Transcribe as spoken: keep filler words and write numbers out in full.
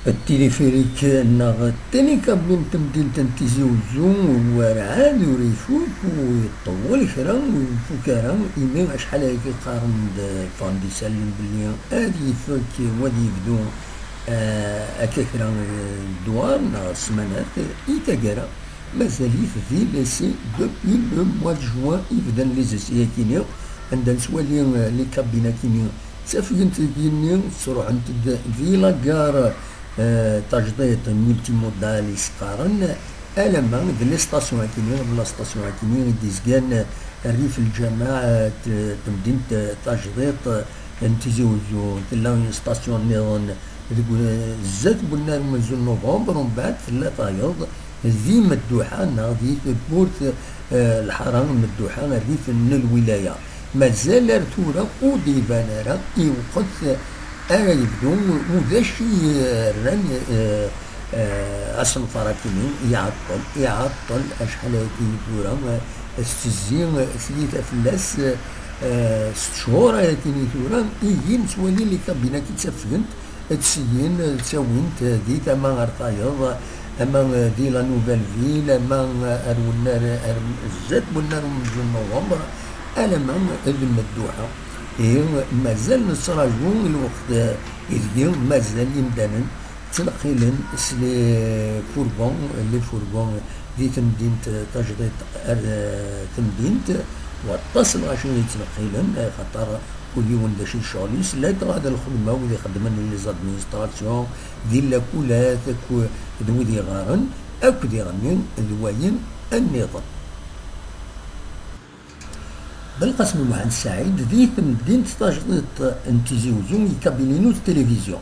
Tilifirik neɣ tinikabin n temdint n Tizi Uzzu werɛad ur ifuk, ur iṭewwel kra, ur ifuk ara, imi acḥal ay qqaren-d, ffɣen-d isallen belli ad ifek u ad yebdu, eh, akka kra n ddwar neɣ ssmanat i taggara. Mazal-it di l'essai depuis le mois de juin i bdan les essais-akini, anda nettwali, eh, les cabines-akini ttafgent deg yigenni, ttruḥent-d di la gare, eh, tajdiṭ multimodal i s-qqaren, alamma d les stations-akini, la station-akini i d-izgan rrif lǧameɛ, eh, t-, temdint, eh, tajdiṭ, eh, n Tizi Uzzu. Tella une station nniḍen deg, eh, zdat n unnar umenzu n novembre, umbeɛd tella tayeḍ di Medduḥa neɣ di tewwurt, eh, lḥara n Medduḥa, rrif n lwilaya. Mazal ar tura ur d-iban ara i lweqt ara yebdu, u d acu i rran, eh, eh, asenfar-akini iɛeṭṭel, iɛeṭṭel acḥal ayagi tura, eh, tettezzi tyita fell-as, eh, sett cchur ayagi tura, ihi nettwali les cabines-agi ttafgent, ttseggin, ttawin-t di tama ar tayeḍ, ama di la Nouvelle Ville, ama ar wennar, ar zdat wennar umenzu n novembre, alamma d Medduḥa. Ihi mazal nettraǧu lweqt ideg mazal imdanen ttneqqilen s les fourgons, les fourgons di temdint tajdiṭ ar, eh, temdint, waṭas n lɣaci i yettneqqilen, eh, xaṭer kul yiwen d acu i d ccɣel-is, ladɣa d lxedma wid ixeddmen les administrations, di lakulat, akk d wid iɣaren, akk diɣenni d wayen nniḍen. Belqasem Muḥend Saɛid di temdint tajdiṭ n Tizi Uzzu, ikabininu n tilivizyu.